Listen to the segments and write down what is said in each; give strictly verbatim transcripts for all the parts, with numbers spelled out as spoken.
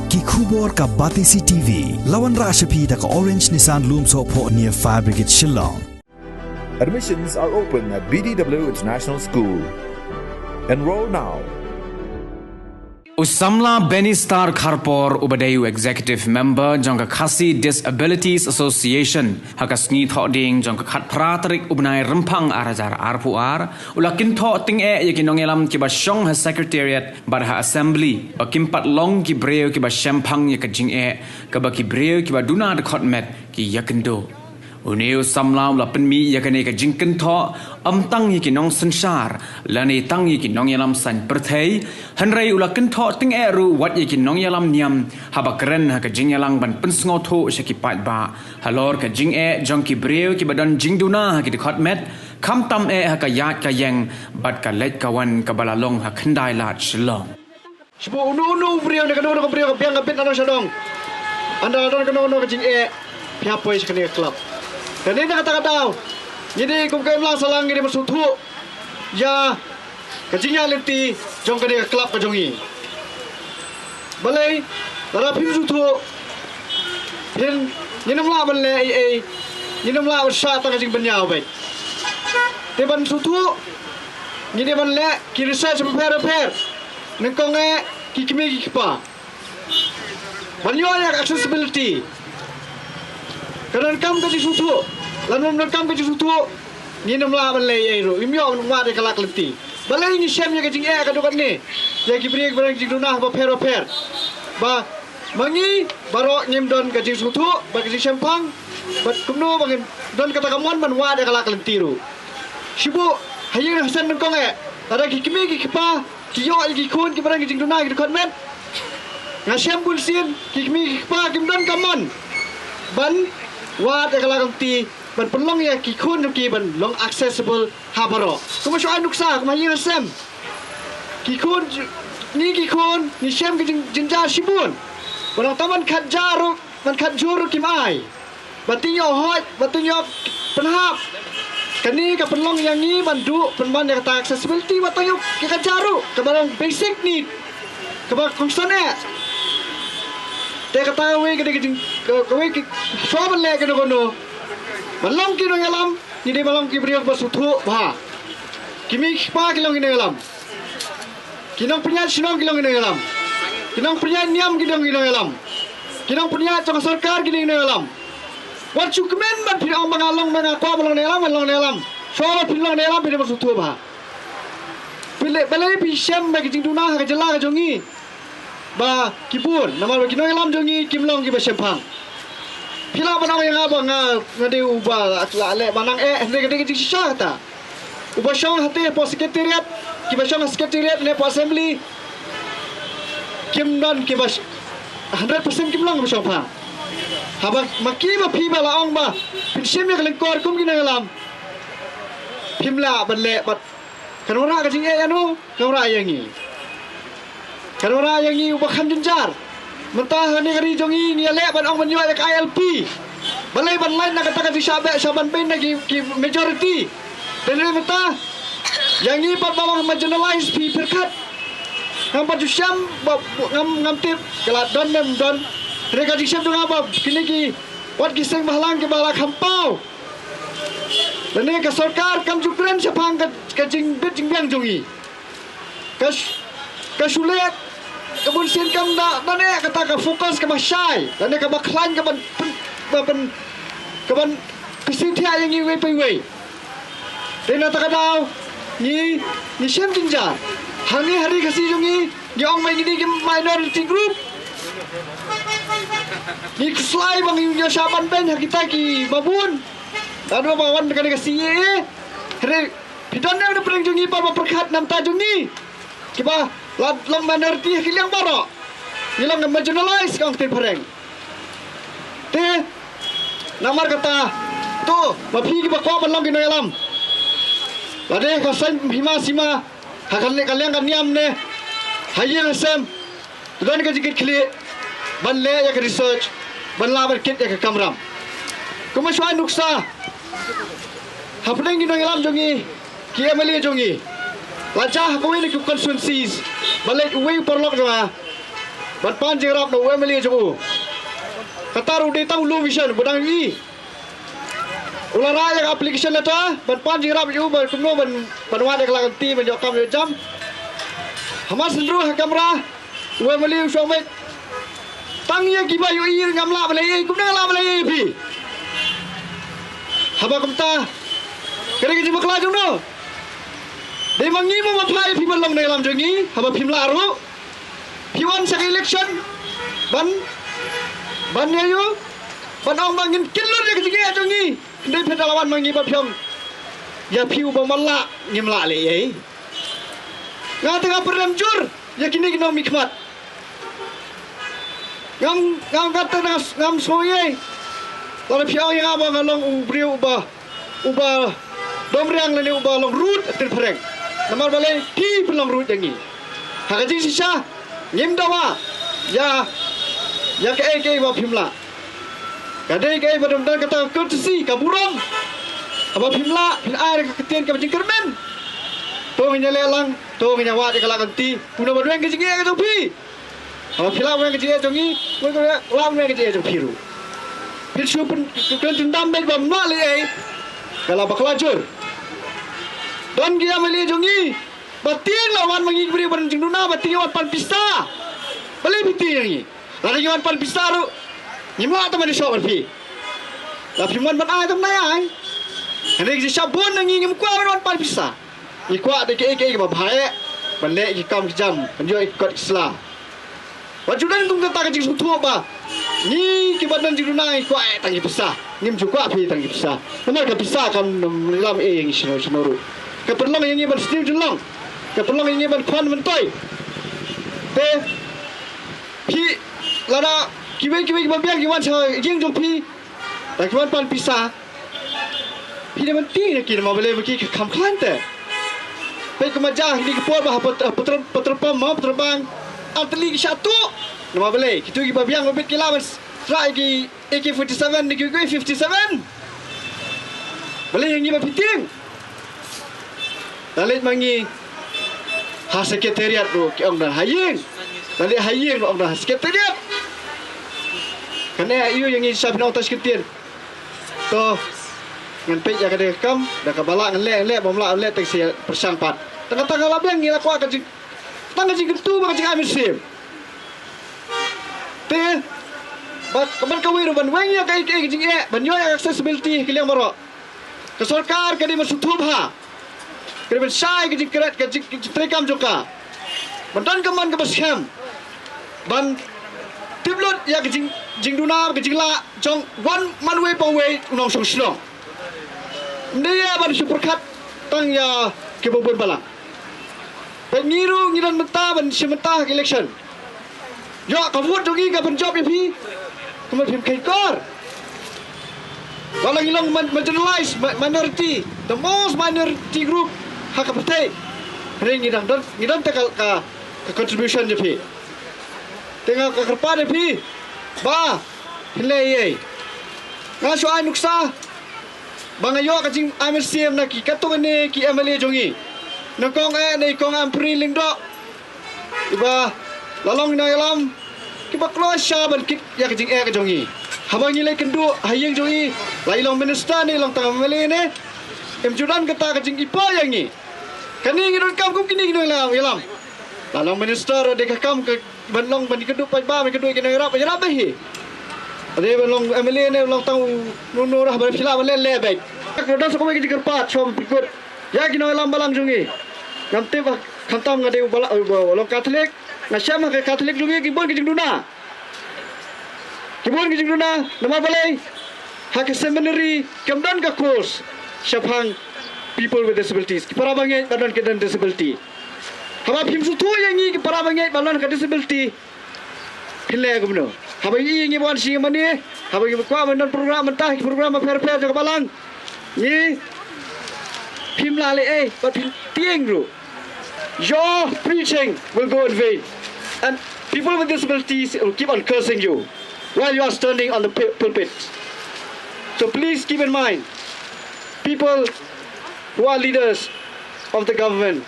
Ki khubor ka Batesi T V, la wanrah sha phi da ka Orange Nissan Lumsohphoh near Fire Brigade Shillong. Admissions are open at B D W International School. Enroll now. U samla Benny Star Kharpor uba dei u Executive Member jong ka Khasi Disabilities Association ha ka sngi Thohdieng jong ka khatphra tarik u bnai Rymphang ar hajar arphew ar u la kynthoh tyngeh ïa ki nongïalam kiba shong ha Secretariat bad ha Assembly ba kim pat long ki briew kiba shemphang ïa ka jingeh kaba ki briew kiba duna dkhot met ki ïakynduh. Une u samla u la pynmih ïa kane ka jingkynthoh ym tang ïa ki nongsynshar lane tang ïa ki nongïalam saiñ pyrthei, hynrei u la kynthoh tyngeh ruh wat ïa ki nongïalam niam haba kren ha ka jingïalang ban pynsngewthuh sha ki paidbah halor ka jingeh jong ki briew kiba don jingduna ha ki dkhot met, khamtam eh ha ka ïaid ka ïeng bad ka leit ka wan kaba la long ha Khyndailad Shillong. Shibun uno uno u briew ne kano kano ka briew ka biang ka bit na nong sha nong. Ynda don kano kano ka jingeh phi hap poi sha kane ka club. Kane na kata ka daw ngi dei kum ka imlang sahlang ngi dei ban sngewthuh ïa ka jingïaid lynti jong kane ka club ka jong ngi. Balei lada phim sngewthuh phin ngin ym lah ban leh ei ei, ngin ym lah ban shah tang ka jingbynñiaw beit. Te ban sngewthuh ngi dei ban leh ki research bapher bapher. Nyngkong eh ki kmie ki kpa. Ban ïoh ïa ka accessibility. Ka donkam ka jingsngewthuh. Lada ym donkam ka jingsngewthuh ngin ym lah ban leh ei ei ruh. Ngim ïoh ban wad ïa ka lad ka lynti. Balei ngi shem ïa ka jingeh ka dei katne ïa ki briew ki briew ki jingduna bapher bapher. Ba ma ngi baroh ngim don ka jingsngewthuh bad ka jingshemphang bad kumno ba ngin don kata ka mon ban wad ïa ka lad ka lynti ruh. Shibun ha ïing ha sem nyngkong eh lada ki kmie ki kpa ki ïoh ïa ki khun kiba don ki jingduna ki dkhot met. Nga shem bunsien ki kmie ki kpa kim don ka mon ban wad ïa ka lad ka lynti ban pynlong ïa ki khun jong ki ban long accessible ha baroh. Kumba shu ai nuksa kumba ha ïing ha sem ki khun ngi ki khun ngi shem ki jing- jynjar shibun. Ba nangta ban khat jar ruh ban khat jur ruh kim ai. Ba tieng ïoh hoi ba tieng ïoh pynhap. Kane ka pynlong ïa ngi ban duh pynban ïa kata accessibility ba tieng ïoh ïa ka jar ruh kaba long basic need kaba kongsan eh. Te kata kawei ka dei ka jing kawei ka shuwa ban leh kano kano ban long ki nongïalam. Ngi dei ban long ki briew ba sngewthuh bha. Ki mei ki kpa ki long ki nongïalam. Ki nongpynïaid shnong ki long ki nongïalam. Ki nongpynïaid niam ki long ki nongïalam. Ki nongpynïaid jong ka sorkar ki long ki nongïalam. Wat shu kmen ban phi ong ba nga long ba nga kwah ban long nongïalam, ban long nongïalam. Shuwa ban phi long nongïalam phi dei ban sngewthuh bha. Phi leh balei phi shem ba ki jingduna ha ka jylla ka jong ngi. Ba ki bun namar ba ki nongïalam jong ngi kim long kiba shemphang. Phi lah ban ong ïa nga ba nga nga dei uba la leh ba nang eh hynrei ka dei ka jingshisha kata. Uba shong hate hapoh secretariat kiba shong ha secretariat ne hapoh assembly kim don kiba hundred percent kim long kiba shemphang. Haba ma ki ba phi ba la ong ba phin shim ïa ka lyngkor kum ki nongïalam phim lah ban leh bad kan wanrah ka jingeh ïa no. Kan wanrah ïa ngi. Kan wanrah ïa ngi uba kham jynjar. Mynta ha kane ka ri jong ngi ngi ïaleh ban ong ban ïoh ïa ka I L P. Balei ban lait na kata ka jingshah beh shah ban beiñ na ki, ki majority. Te mynta ïa ngi pat ba long marginalized phi pyrkhat. Ngam pat ju shem ba ngam ngam tip ka la don ne ym don. Te ka jingshem jong nga ba kine ki wat ki seng bhalang kiba la kham paw. Lane ka sorkar kam ju kren shaphang ka, ka jingbit jingbiang jong ngi. Ka sh- ka shu leh ka bun sien kam da da ne kata ka focus kaba shai lane kaba khlaiñ kaban pyn- kaban kaban pynshit thiah ïa ngi wei pa wei. Te na kata ka daw ngi ngi shem jynjar. Hangne ha ri Khasi jong ngi ngi ong ba ngi dei ki minority group. Ngi khuslai ba ngi ïoh shah ban beiñ ha kita ki babun. Lada ba wan kane ka C A A. Hynrei phi don ne na pdeng jong ngi ba ba pyrkhat na bynta jong ngi. Kiba la long minority ha ki liang baroh. Ngi long marginalized ka ong ktien phareng. Te namar kata to ma phi kiba kwah ban long ki nongïalam. Lada ka saiñ hima sima ha ka liang ka niam ne ha ïing ha sem. Don ka jingkitkhlieh ban leh ïa ka research ban lah ban kit ïa ka kamram. Kumba shu ai nuksa hapdeng ki nongïalam jong ngi ki M L A jong ngi. La jia ha kawei na ki constituencies ba leit uwei u paralok jong nga. ban pan jingïarap na u M L A jong u. Kata ruh dei tang u low vision ba dang ïohi. U la rah ïa ka application letter ban pan jingïarap ïa u ba kumno ban, ban wad ïa ka la ka kti ban ïoh kam ïoh jam. Hamar sendru ha kamra u M L A u shong beit. Tang ïa kiba ïohi ngam lah ban leh ei, kumno nga lah ban leh ei ïa phi? Haba kumta ka dei ka jingbakla jong no. Dei ma ngi mo ba phah ïa phi ban long na ïalam jong ngi, haba phim lah ruh. Phi wan sha ka election ban, ban ïa u, ban ong ba ngin kynlut ïa ka jingeh jong ngi. Dei phi da la wan ma ngi ba phi ong ïa phi uba man lah ngim lah leh ei. Nga te nga pyrlem jur ïa kine ki nongmihkhmat. Ngam, ngam kata ngam, ngam sngewthuh ei. Lada phi ong ïa nga ba nga long u briew uba, uba dom riang lane uba long rude ha ktien phareng. Namar balei phi phi long rude ïa ngi. Ha ka jingshisha ngim dawa ïa, ïa kaei kaei ba phim lah. Ka dei kaei ba dang don kata ka courtesy, ka burom. Haba phim lah phin ai ka ktien kaba jingkyrmen. To ngin ïaleh lang, to ngin ïawad ïa ka la ka kti. Kumno ban weng ka jingeh ka jong phi. Haba phi lah weng ka jingeh jong ngi, weng ka, lah weng ka jingeh jong phi ruh. Phin shu pyn, pyntyndam beit ba mlak leh ei. Ka la bakla jur. Don ki M L A jong ngi ba tieng la wan ma ngi ki briew ba don jingduna, ba tieng wan pan pisa. Balei phi tieng ïa ngi? Lada ngi wan pan pisa ruh ngim lah tang ban ïashoh bad phi. La phim wan ban ai tang ban ai. Hynrei ki shisha bun na ngi ngim kwah ban wan pan pisa. Ngi kwah da kaei kaei kaba bha eh ban leh ki kam ki jam, ban ïoh ki kot ki sla. Wat ju don kum kata ka jingsngewthuh ba ngi kiba don jingduna ngi kwah eh tang ki pisa, ngim ju kwah phi tang ki pisa. Namar ka pisa kam ïalam ei ïa ngi shano shano ruh. Ka pynlong ïa ngi ban sniew jyllong, ka pynlong ïa ngi ban khwan myntoi. Te phi, lada kiwei kiwei kiba biang ki wan sha ïing jong phi, da ki wan pan pisa. Phi dei ban tieng ïa ki namar balei ba ki kham khlaiñ te. Peit kumba jia kine ki por ba ha pat-, ha petrol, petrol pump, ha petrol bank. Ar tylli ki shah tuh. Namar balei kito kiba biang ba bit ki lah ban srah ïa ki A K forty-seven ne kiwei kiwei fifty-seven. Balei ïa ngi ba phi tieng? La leit ma ngi ha secretariat ruh ki ong don ha ïing. La leit ha ïing ruh ong don ha secretariat. Kane ïa u ïa ngi sha phi nong ta shi kyntien. To ngan peit ïa ka dei ka kam, da kaba lah ngan leh ngan leh, bym lah ngan leh, tang sa pyrshang pat. Tang kata ka la biang ngi la kwah ka jing, tang ka jingkyntu bad ka jingai mynsiem. Te bad, bad kawei ruh ban weng ïa kaei kaei ka jingeh, ban ïoh ïa ka accessibility ha ki liang baroh. Ka sorkar ka dei ban sngewthuh bha. Ka dei ban shai ka jingkret, ka jing, ka jingtrei kam jong ka. Ban don ka mon kaba skhem ban tip lut ïa ka jing, jingduna, ka jinglah jong wan man wei pa wei u nongshong shnong. Ym dei ïa ban shu pyrkhat tang ïa kiba bun balang. Peit ngi ruh ngi don mynta ban shim mynta ha ka election. Ïoh ka vote jong ngi ka pynjop ïa phi. Kumno phim kheiñ kor? Wat la ngi long mar-, marginalized, mi-, minority, the most minority group ha ka pyrthei. Hynrei ngi dang don, ngi don te ka, ka, ka contribution jong phi. Te nga ka kyrpad ïa phi ba phin leh ei ei. Nga shu ai nuksa ba nga ïoh ka jingai mynsiem na ki katto katne ki M L A jong ngi. Na kong eh, na i kong Ampareen Lyngdoh. Iba la long nongïalam kiba kloi sha ban kit ïa ka jingeh ka jong ngi. Haba ngi leit kynduh ha ïing jong i, la i long minister ne i long tang M L A ne, im ju don kata ka jingïapoh ïa ngi. Kane ngi donkam kum kine ki nongïalam. La long minister dei ka kam ka ban long ban kynduh paidbah, ban kynduh ïa ki nongïarap, ïarap beit hi. Dei ban long M L A ne long tang u nongïarap, ban phi lah ban leh leh beit. Ka don sa kawei ka jingkyrpad, shong pynkut ïa ki nongïalam balang jong ngi. Ngam tip ba khamtam nga dei u balang, u ba long Katholik. Nga shem ha ka Katholik jong ngi ki bun ki jingduna. Ki bun ki jingduna namar balei? Ha ka seminary kam don ka course shaphang people with disabilities. Ki para bangeit ba don ki don disability. Haba phim sngewthuh ïa ngi ki para bangeit ba don ka disability, phin leh kumno? Haba ngi, ngi wan shi mane, haba ngi kwah ban don program mynta, ki program bapher bapher jong ka balang. Ngi phim lah leh ei, ba phin tieng ruh. Your preaching will go in vain, and people with disabilities will keep on cursing you while you are standing on the pul-, pulpit. So please keep in mind, people who are leaders of the government,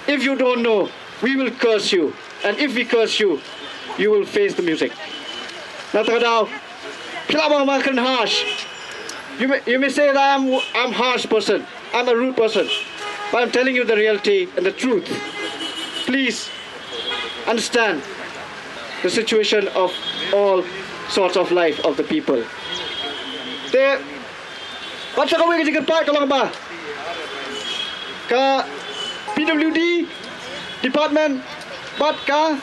if you don't know, we will curse you. And if we curse you, you will face the music. Na kata ka daw, phi lah ban ong ba nga kren harsh. You may, you may say that I'm, I'm harsh person, I'm a rude person, but I'm telling you the reality and the truth. Please understand the situation of all sorts of life of the people. Te, bad sa kawei ka jingkyrpad ka long ba ka P W D department bad ka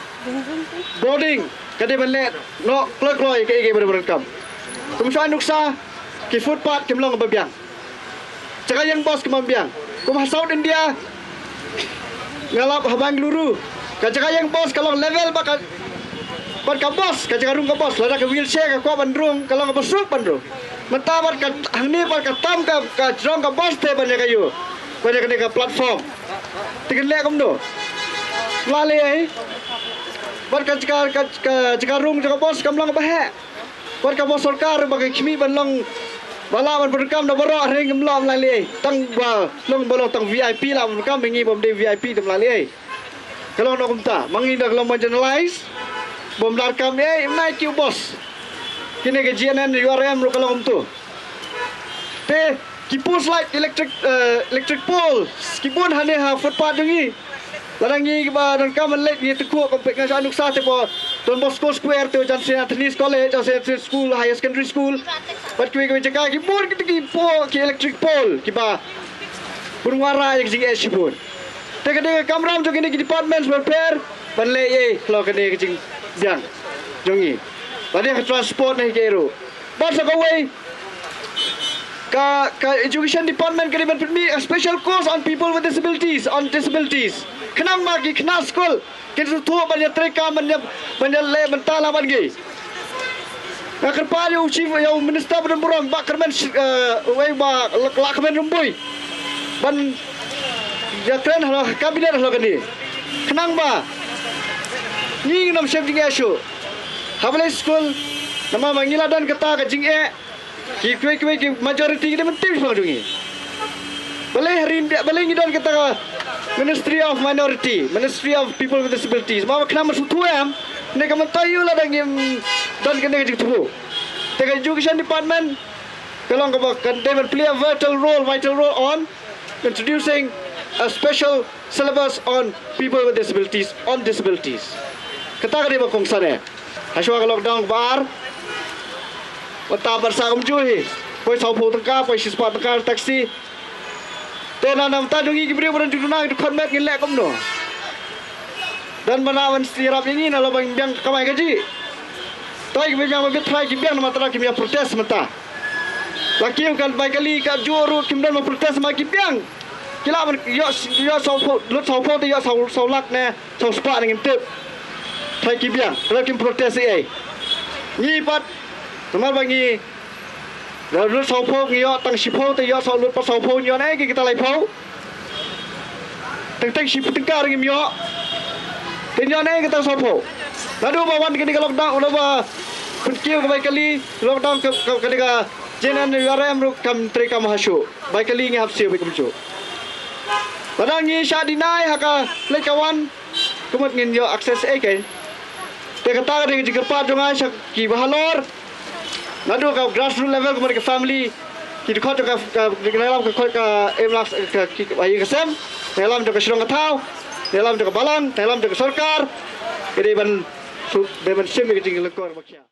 boarding ka dei ban leh noh kloi kloi kaei kaei ba donkam. Kum shu ai nuksa, ki footpath kim long ba biang. Jaka ïeng bos kim biang. Kum ha South India, nga lap ha Bengaluru, ka jaka ïeng bos ka long level bad ka, bad ka bos, ka jaka rung ka bos, lada ka wheelchair ka kwah ban rung, ka long kaba suk ban rung. Mynta bad ka hangne bad ka tam ka, ka jrong ka bos te ban ïa ka ïu, ban ïa kane ka platform. Te kin leh kumno? Ym lah leh ei. Bad ka jaka, ka, ka jaka rung jaka bos kam long ba heh. Wat ka bos sorkar ba ki khmih ban long, ba lah ban pyndonkam na baroh, hynrei ngim lah, ym lah leh. Tang ba long, ba long tang V I P lah ban pyndonkam, ma ngi bym dei V I P te ym lah leh. Ka long noh kumta, ma ngi da ka long marginalized, bym lah kam ei, ym nai ki u bos. Kine ki G N N, U R M ruh ka long kumto. Te ki post light, electric, eh, electric pole ki bun hangne ha footpath jong ngi. Lada ngi kiba donkam ban leit ngi tyrkhong, kum peit nga shu ai nuksa te po Don Bosco Square, te John Saint Anthony's College, John Saint Anthony's School, Higher Secondary School, bad kiwei kiwei jaka ki bun kita ki po, ki electric pole kiba bun, wanrah ïa ka jingeh shibun. Te ka dei ka kamram jong kine ki departments bapher ban leh ei halor kane ka jingbiang jong ngi. Lada ka transport ne kaei ruh. Bad sa kawei, ka, ka education department ka dei ban pynmih a special course on people with disabilities, on disabilities. Khnang ba ki khynnah skul kin sngewthuh ban ïa trei kam, ban ïa, ban ïa leh bynta lang bad ngi. Nga kyrpad ïa u chief, ïa u minister ba don burom, Bah Kyrmen, eh, wei Bah Lah-, Lahkmen Rymbui, ban ïa kren ha cabinet halor kane. Khnang ba ngi ngin ym shym jingeh shuh ha balei skul, namar ba ngi la don kata ka jingeh. Ki kiwei kiwei ki majority ki dei ban tip shaphang jong ngi. Balei ha ri India, balei ngi don kata ka Ministry of Minority, Ministry of People with Disabilities. Namar ba khnang ban sngewthuh em, ne ka mynta ïoh lada ngim don kane ka jingthmu. Te ka education department ka long kaba kan dei ban play a vital role, vital role on introducing a special syllabus on people with disabilities, on disabilities. Kata ka dei ba kongsan eh. Hashwa ka lockdown kaba ar, mynta bad sa kumjuh hi, poi sawphew tyngka, poi shispah tyngka taxi. Te na, na bynta jong ngi ki briew ba don jingduna, ki dkhot met, ngin leh kumno? Don ba na ban ïarap ïa ngi na, lada ban biang kamai kajih. Trai ki biang, ba bit trai ki biang, namar trai kim ïa protest mynta. La kiew ka bai kali ka juh ruh kim don ba protest, ma ki biang. Ki lah ban ïoh, ïoh sawphew, lut sawphew te ïoh saw, saw lak ne saw spah ne ngim tip. Trai ki biang, lada kim protest ei ei. Ngi pat, namar ba ngi lut sawphew ngi ïoh tang shiphew te ïoh saw, lut pat sawphew ngi ïoh ne ki kita laiphew. Teng teng shiphew tyngka ruh ngim ïoh. Te ngi ïoh ne kita sawphew. Naduh ba wan kane ka lockdown, naduh ba pynkiew ka bai kali, lockdown ka, ka, kane ka J N N U R M ruh kam trei kam ha shuh. Bai kali ngi hap siew beit kumjuh. Lada ngi shah deny ha ka leit ka wan, kumno ngin ïoh access ei keiñ. Te kata ka dei ka jingkyrpad jong nga sha kiba halor. Naduh ka grassroots level, kumno ka family, ki dkhot jong ka, ka, ka nongïalam ka, ka, ka, em, la, ka, ki, ka, ka sem, nongïalam jong ka shnong ka thaw, nongïalam jong ka balang, nongïalam jong ka sorkar. Ki dei ban su, dei ban shim ïa ka jinglyngkor ba khia.